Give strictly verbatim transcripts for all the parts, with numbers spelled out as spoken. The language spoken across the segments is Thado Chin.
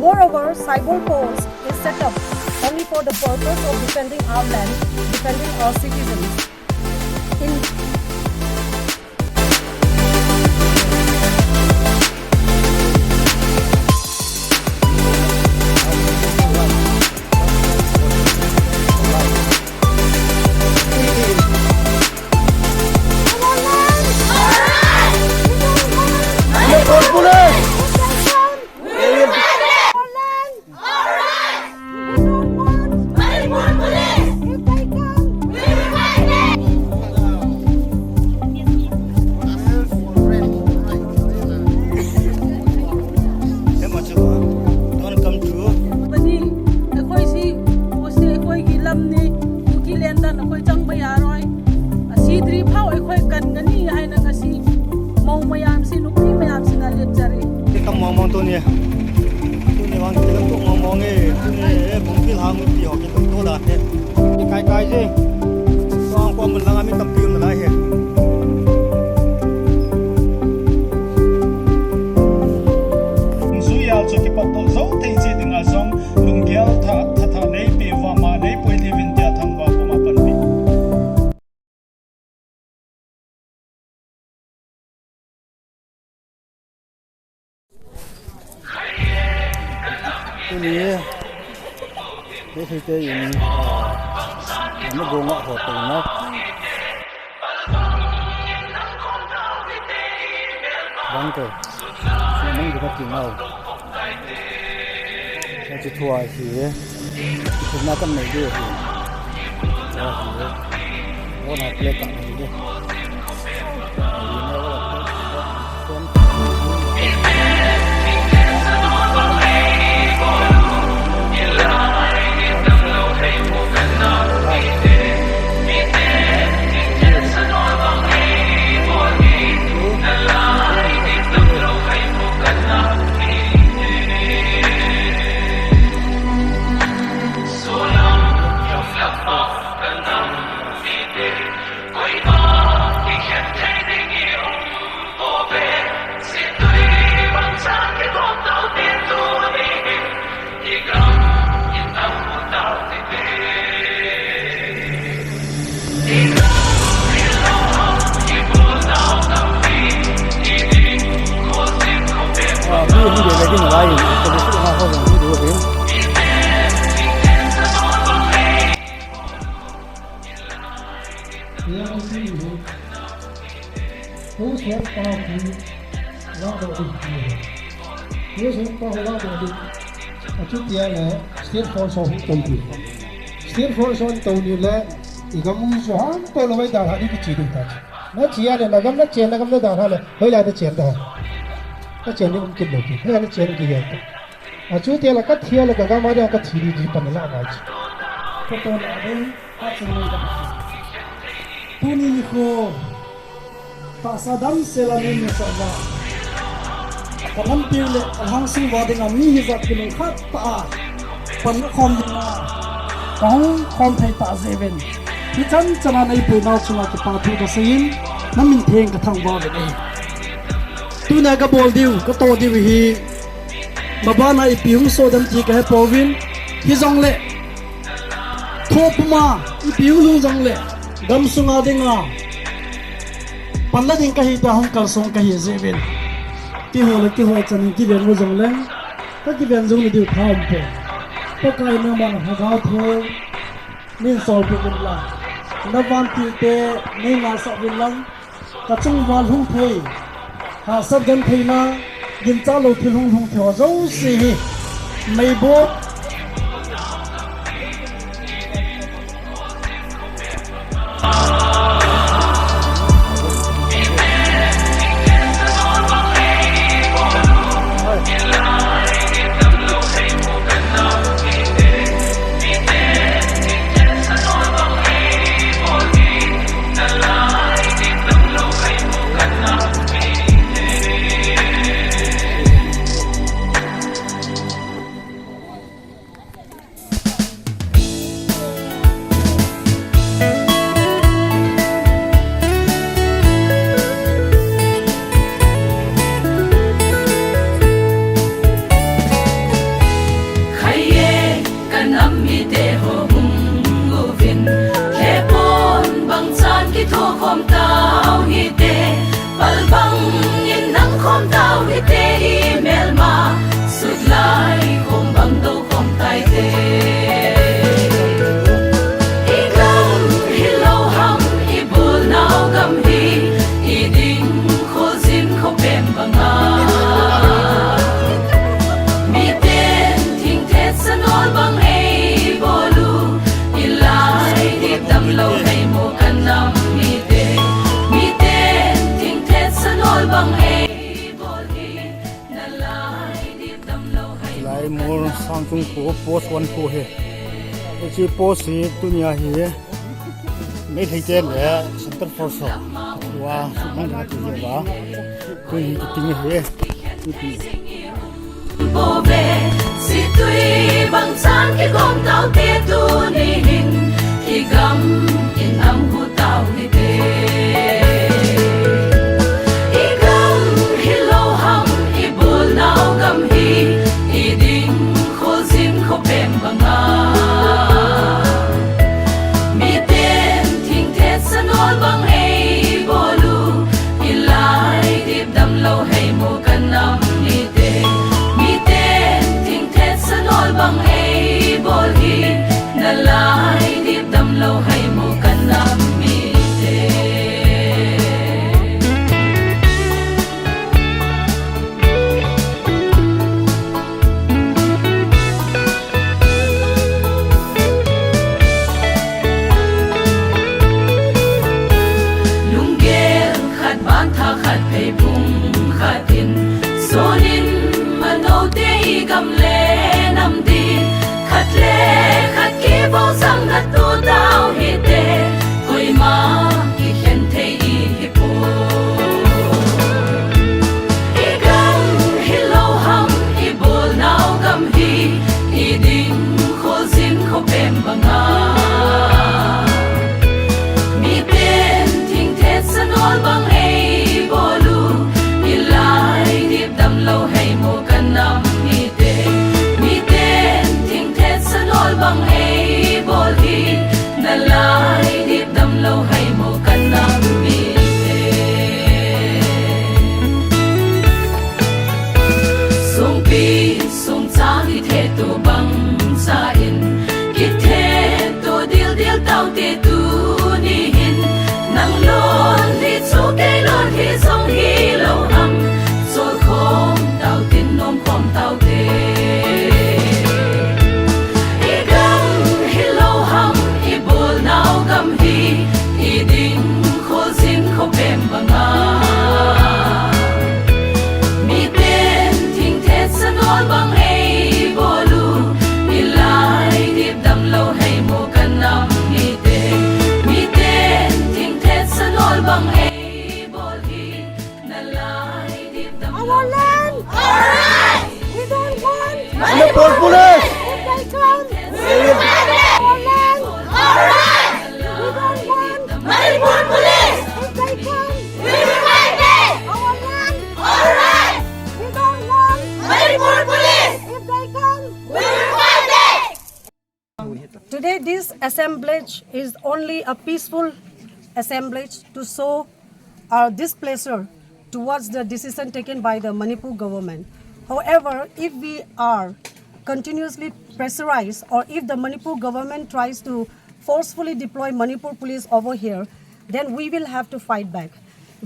Moreover, Saibol Post is set up only for the purpose of defending our land, defending our citizens. In ꯑꯁꯤꯗ꯭ꯔꯤ ꯐꯥꯎ ꯑꯩꯈꯣꯏ ꯀꯟꯒꯅꯤ ꯍꯥꯏꯅ ꯉꯁꯤ ꯃꯧ ꯃꯌꯥꯝꯁꯤ, ꯅꯨꯄꯤ ꯃꯌꯥꯝꯁꯤꯅ ꯂꯦꯞꯆꯔꯤ꯫ ꯀꯝ ꯃꯣꯡ ꯃꯣꯡ ꯇꯨꯅꯤ꯫ ꯇꯨꯅꯤ ꯋꯥꯡ ꯀꯤꯂꯝ ꯇꯨ ꯃꯣꯡ ꯃꯣꯡ ꯑꯦ, ꯇꯨꯅꯤ ꯑꯦ, ꯕꯨꯡ ꯀꯤꯜ ꯍꯥꯡ ꯇꯤ ꯍꯣ ꯀꯤꯂꯝ ꯇꯨ ꯗꯥ ꯍꯦ꯫ ꯏꯀꯥꯏ ꯀꯥꯏ ꯖꯦ꯫ ꯋꯥꯡ ꯀꯣ ꯃꯨꯟ ꯂꯪ ꯑꯃꯤ ꯇꯝꯄꯤ ꯃ ꯂꯥꯏ ꯍꯦ꯫ Sui ya chu kipat to zo thei che ding a jong, lunggel tha, tha, tha nei pe va ma nei poi le vin tia thang va ko ma pan pe. Tuni, he thei te in, ah, na go nga ho te na. Bang te, si mong du ka ti nau. Ka ti thua hi, thuna kan nei du hi. Ka hi, wo na play ka nei du. Hiya, hiya, hiya. Hiya, hiya, hiya. Achuti a le, state force ho hung tou ti. State force ho tou ni le, i gam u chu hung tou lou vai dalha ding kichi ding ta. Na chi a le, na gam na che, na gam na dalha le, hoilai na che ta. Na che ni um kin lou ti. Hoilai na che ni ki ya ta. Achuti a le, ka thi a le, ka gam a le, ka thi di di pan la ngai chi. Ka to na ding. Tuni nikho, tahsa damsel a nei nusah uva, ka lampiu le ka lhangsung uva dinga mi hijat kilungkhat tah a pan khom dinga ka hung khom thei tah jeh uvin, hichan chan a na eipuinau chunga kipa thu kasei in, na min theng ka thangvah uvin ahi. Tuna ka bol diu, ka to diu hi, mabana ipi hung soh dem ti ka he pouvin, hijongle, Thopuma, ipi u lhung jongle, gam sunga dinga panla ding kahi tia hung kalsong kahi jeh uvin. Kihou le kihou chan in kiven u jongle, ka kiven jong le diu tha um poi. Pakai nangman Lhagao Theng, nei solpeh uvin lang. Na vantil te, nei ngaisah uvin lang. Ka chung uva lhung thei, hahsat gentheina, ginchat lou thil hung lhung thei ho jouse hi, meiboh. Sangchung khu, post one khu hi. Hiche post hi tunia hi Meitei te le Central Force ho tua sumang ding ati hi ba. Tuni hi kiting hi. Bove, situi bang chan kigom taute tuni hin, igam inam hu tau hite. Igam hilou ham, ibol nau gam hi, iding khojin khopem banga. Miten thingthet sanol bang eibol u, ilai dip damlou heimu kanam mite. Miten thingthet sanol bang eibol hi, nalai dip damlou heimu kanam mite. Lunggel khat ban tha khat phei phung khat in, sonin manote igam le nam din, khat le khat kibol sang natu tau hite, koima kikhen thei ihi poi. Igam hilou ham, ibol nau gam hi, iding khojin khopem banga. Miten thingthet sanol bang eibol u, ilai dip damlou heimu kanam mite. Miten thingthet sanol bang eibol hi, nalai dip damlou heimu kanam mite. Songpi songcha kithe to bang cha in, kithe to dildil taute tuni hin, nang lon hi chu kei lon hi jong hilou ham, sol khom tau tin nom khom taute. Igam hilou ham, ibol nau gam hi, iding khojin khopem banga. Miten thingthet sanol bang eibol u, ilai dip damlou heimu kanam mite. Miten thingthet sanol bang eibol hi, nalai dip damlou. Our land! Our rights! We don't want Manipur Police! If they come, we will fight back! Our land! Our rights! We don't want Manipur Police! If they come, we will fight back! Our land! Our rights! We don't want Manipur Police! If they come, we will fight back! Today, this assemblage is only a peaceful assemblage to show our displeasure towards the decision taken by the Manipur government. However, if we are continuously pressurized or if the Manipur government tries to forcefully deploy Manipur police over here, then we will have to fight back.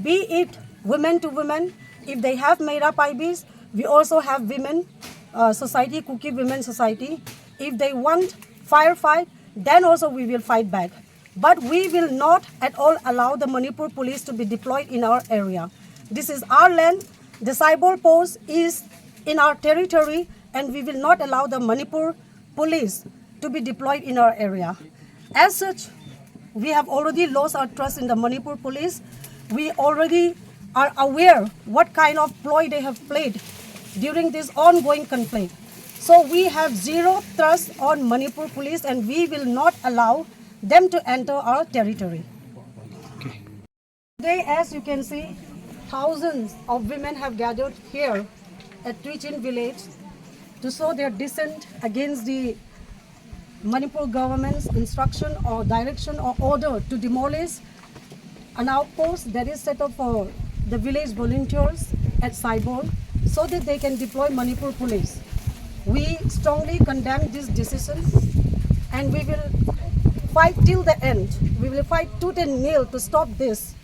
Be it women to women, if they have made up I Bs, we also have women uh, society, Kuki Women Society. If they want firefight, then also we will fight back. But we will not at all allow the Manipur police to be deployed in our area. This is our land. The Saibol post is in our territory, and we will not allow the Manipur police to be deployed in our area. As such, we have already lost our trust in the Manipur police. We already are aware what kind of ploy they have played during this ongoing conflict. So we have zero trust on Manipur police, and we will not allow them to enter our territory. Today, as you can see, thousands of women have gathered here at Tuichin village to show their dissent against the Manipur government's instruction or direction or order to demolish an outpost that is set up for the village volunteers at Saibol so that they can deploy Manipur police. We strongly condemn this decision and we will fight till the end. We will fight tooth and nail to stop this.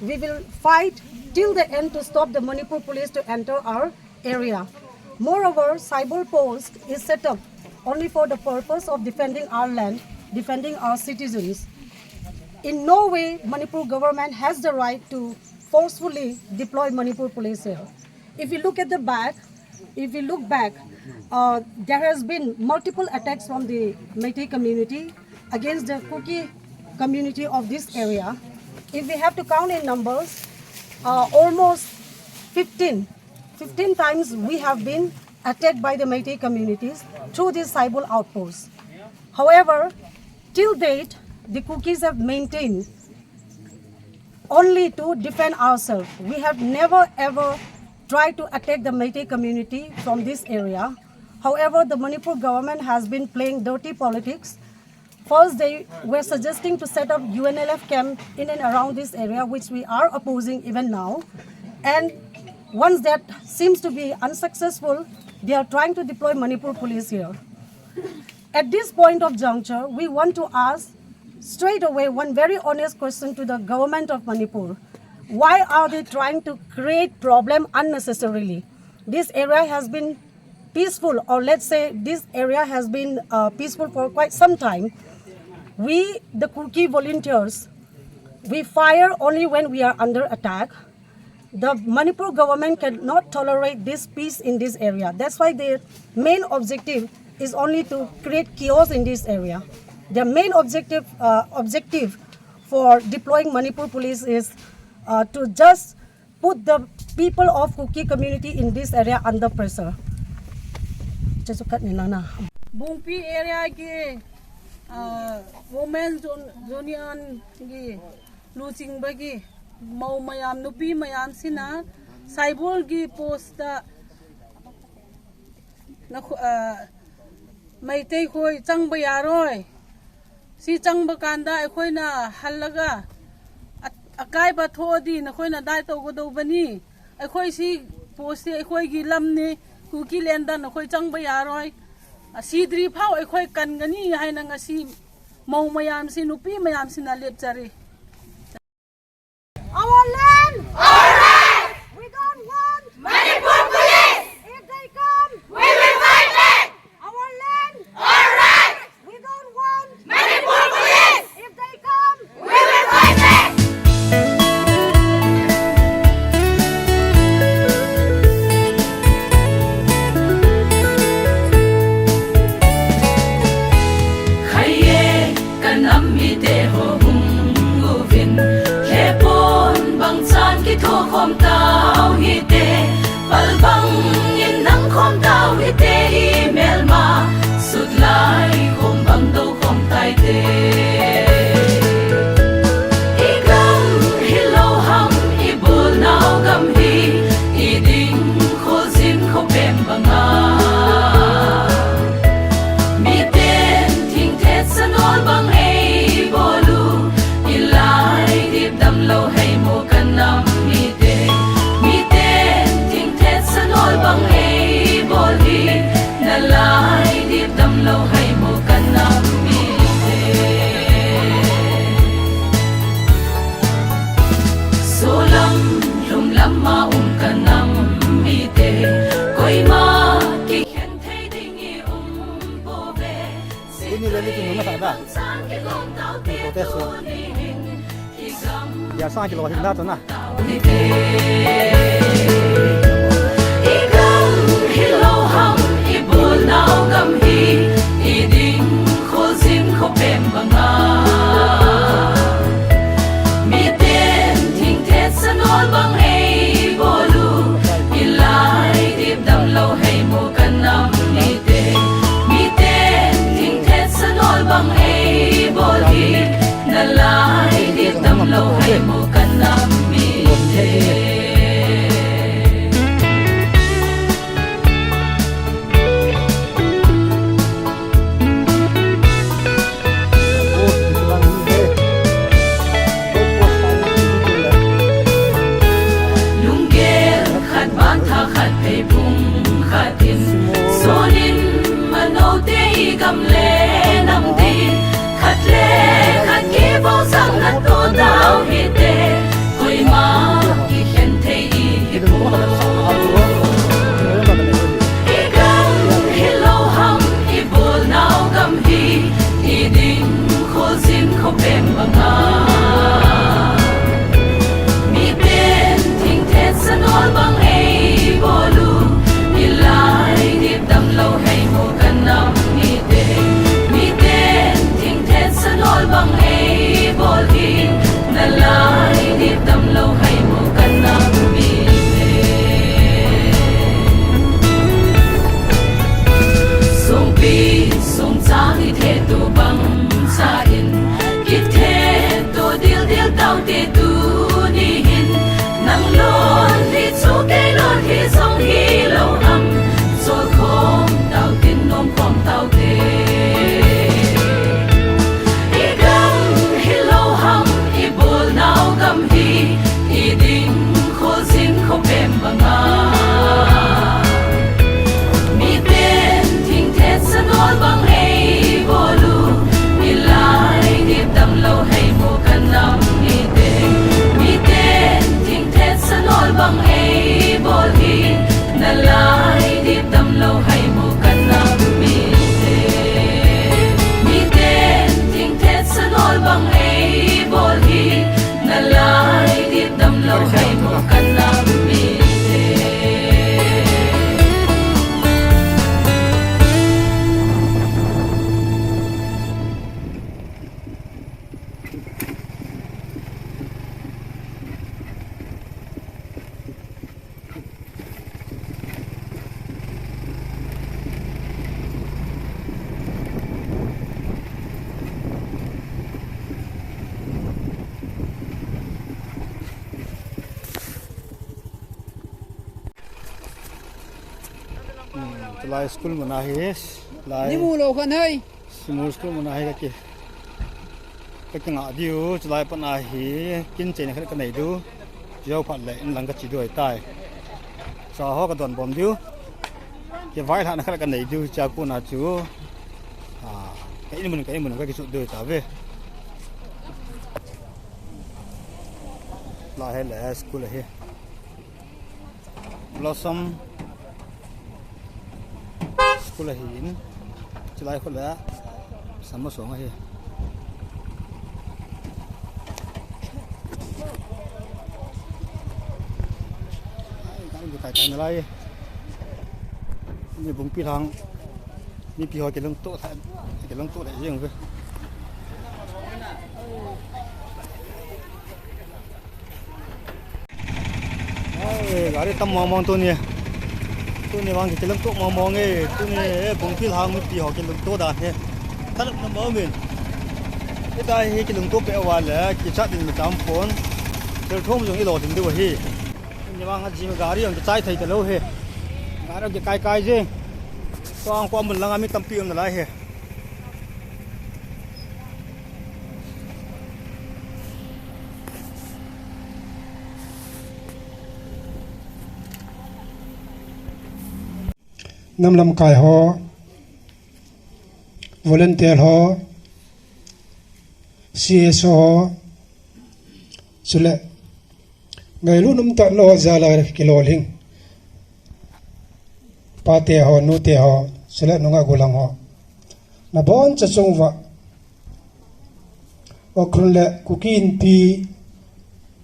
We will fight till the end to stop the Manipur police to enter our area. Moreover, Saibol post is set up only for the purpose of defending our land, defending our citizens. In no way Manipur government has the right to forcefully deploy Manipur police here. If you look at the back, If we look back, uh, there has been multiple attacks from the Meitei community against the Kuki community of this area. If we have to count in numbers, uh, almost fifteen, fifteen times we have been attacked by the Meitei communities through these Saibol outposts. However, till date, the Kukis have maintained only to defend ourselves. We have never ever tried to attack the Meitei community from this area. However, the Manipur government has been playing dirty politics. First, they were suggesting to set up U N L F camp in and around this area, which we are opposing even now. And once that seems to be unsuccessful, they are trying to deploy Manipur police here. At this point of juncture, we want to ask straight away one very honest question to the government of Manipur. Why are they trying to create problem unnecessarily? This area has been peaceful, or let's say this area has been uh, peaceful for quite some time. We, the Kuki volunteers, we fire only when we are under attack. The Manipur government cannot tolerate this peace in this area. That's why their main objective is only to create chaos in this area. Their main objective, uh, objective for deploying Manipur police is uh, to just put the people of Kuki community in this area under pressure. Bungpi area ki uh, women union ki luching bagi mau mayam nupi mayam sina Saibol ki post ta na khu- ah, Meitei khoi chang ba yaroi. Si chang ba kanda ai khoi na hal laga a kai ba tho di na khoi na dai to go do bani. Ai khoi si post si ai khoi gi lam ni Kuki lendan na khoi chang ba yaroi. A si dri phau ai khoi kan gani hai na nga si mau mayam si nupi mayam si na lep chari. Our land! Our rights! We don't want Manipur police! If they come, we will fight back! Our land! Our rights! We don't want Manipur police! If they come, we will fight back! Khaiye kanam mite ho hung uvin, lepon bang chan kitho khom tau hite, pal bang in nang khom tau hite, i melma sut lai khom bang do khom tai te. I gam hi lo ham, i bol nau gam hi, i ding khol zin kho pem banga. Miten thing thet sa nol bang ei bol u, i lai dip dam lo hei mo kan nam mite. Miten thing thet sa nol bang ei bol hi, na lai dip dam lo hei mo kan nam mite. Solam lum lam ma um kan nam mite, koima ki khen thei ding i um pove. Ini le ni ki nung na sa da. Ni ko te so. Ya sang ki lo hin da to na. I gam hi lo ham, i bol nau gam hi, i ding khol zin kho pem banga. Miten thing thet sa nol bang ei bol u, i lai dip dam lo hei mo kan nam mite. Miten thing thet sa nol bang ei bol hi, na lai dip dam lo hei mo kan nam mite. Hmm, tulai school mun ahi, lai. Ni mu lou khan hai. School mun ahi kaki. Kaki nga diu, tulai pan ahi, kin chena khat kanei diu. Jou phat le in lang kache diu ahitai. Cha ho kadon bom diu. Kivai lhahna khat kanei diu, cha kuna chu. Ah, ka in mun, ka in mun, kakisu diu tave. Lai hi le school hi. Blossom School ahin, chulai khu le Summer Song ahi. Ai, kai kai na lai. Ni bung pi thang. Mipi ho kilungto, kilungto le jeng ve. Ai, gari tam mong mong tuni. Tuni vang kilungto mong mong e. Tuni, eh, bung pi thang mipi ho kilungto dan hi. Thalat na mo min. Ita hi kilungto pe wa le, kichat din mi tam phone. Thil thum jong ilo din diu hi. Ni vang a jing gari jong kichai thei talou hi. Gari jong kikai kai jing. Tuang ko mun langa mi tampi um nalai hi. Nam lamkai ho, volunteer ho, C S O ho, chule ngailut um tah lou jal a kilolhing pate ho, nute ho, chule nungah gollhang ho, nabon cha chung uva Ukhrul le Kuki Inpi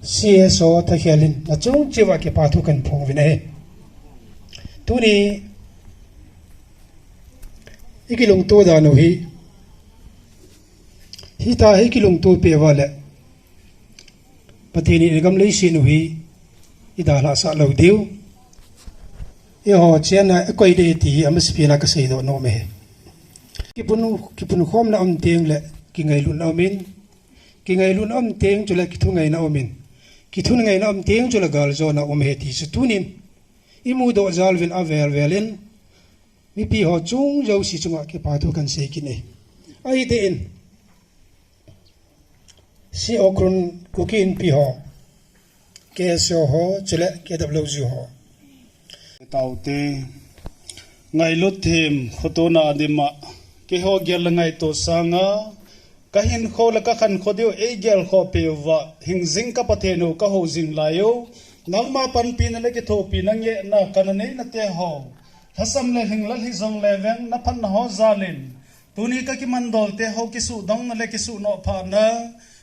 C S O thakhel in nachung cheh uva kipa thu kahin phong uvin ahi. Tuni i kilungto dan u hi, hita hi kilungto peh uva le Pathen in i gam leiset u hi i dalhah sah lou diu. Eiho chenna i koi ding ti hi amasapen a kasei doh nom e. Kipun, kipun khomna um teng le kingailutna um in, kingailutna um teng chule kithungaina um in, kithungaina um teng chule galjona um e ti chu tunin i mudoh jal uvin avel vel in mipi ho chung jouse chunga kipa thu kahin sei kit e. Ahi te in C S O Ukhrul Kuki Inpi ho, K S O ho, chule K W U ho. Taute, ngailut them, khotona adima, keiho gel le ngaito sanga, kahinkho le kakhankho diu, eigel khoh peh uva, hingjing ka Pathen u kahou jing lai u, nangma panpina le kithopina ngehna kana neina te ho, lhasam le lhinglel hijong le veng, naphatna ho jal in, tuni kakimandol te ho kisudongna le kisunoh phahna,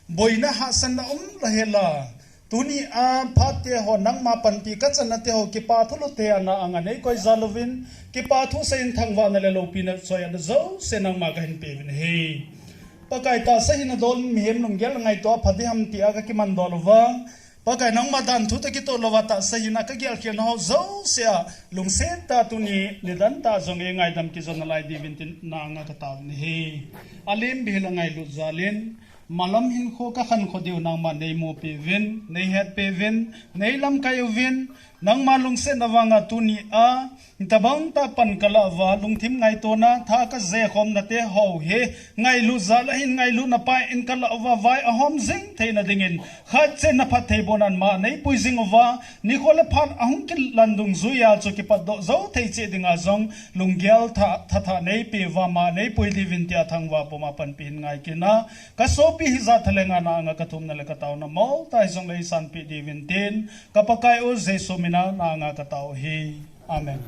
boina hahsatna umlou hela. Tuni a phat te ho nangma panpi kachanna te ho kipa thu lou te a na anga neikoi jal uvin, kipa thu seiyin thangvahna le loupina choi-atna jouse nangma kahin pe uvin ahi. Pakai tahsa hina dol in mihem lunggel ngaito a pha ding ham ti a kakimandol uva, Pakai nangma danthu toh kitoh louva tahsa hina kagel khelna ho jouse a lungset tah a tuni nidan tah jong eingaidam kijonna lai diuvin tin na anga katao in ahi. Alim bihil a ngailut jal in, malam hinkho kakhankho diu nangma neimu peh uvin, neihet peh uvin, neilamkai uvin, nangma lungsetna vanga tuni a, hitobang tah pan kalah uva, lungthim ngaitona, tha kajekhomna te ho hi, ngailut jal a hin ngailutna pai in kalah uva, vai ahom jing theina dingin, khat chenna phattheibohna in ma neipui jing uva, nikho le phat ahung kilan dungjuia chu kipatdoh jou thei cheh dinga jong, lunggel tha, thatha neipe uva, ma neipui diuvin tia thangvah puma panpi hin ngai kit in a, kasopi hijat thalhenga na anga kathumna le kataona moltah hijongle eisanpeh diuvin tin, ka Pakai u Jesu mina na anga katao ahi. Amen.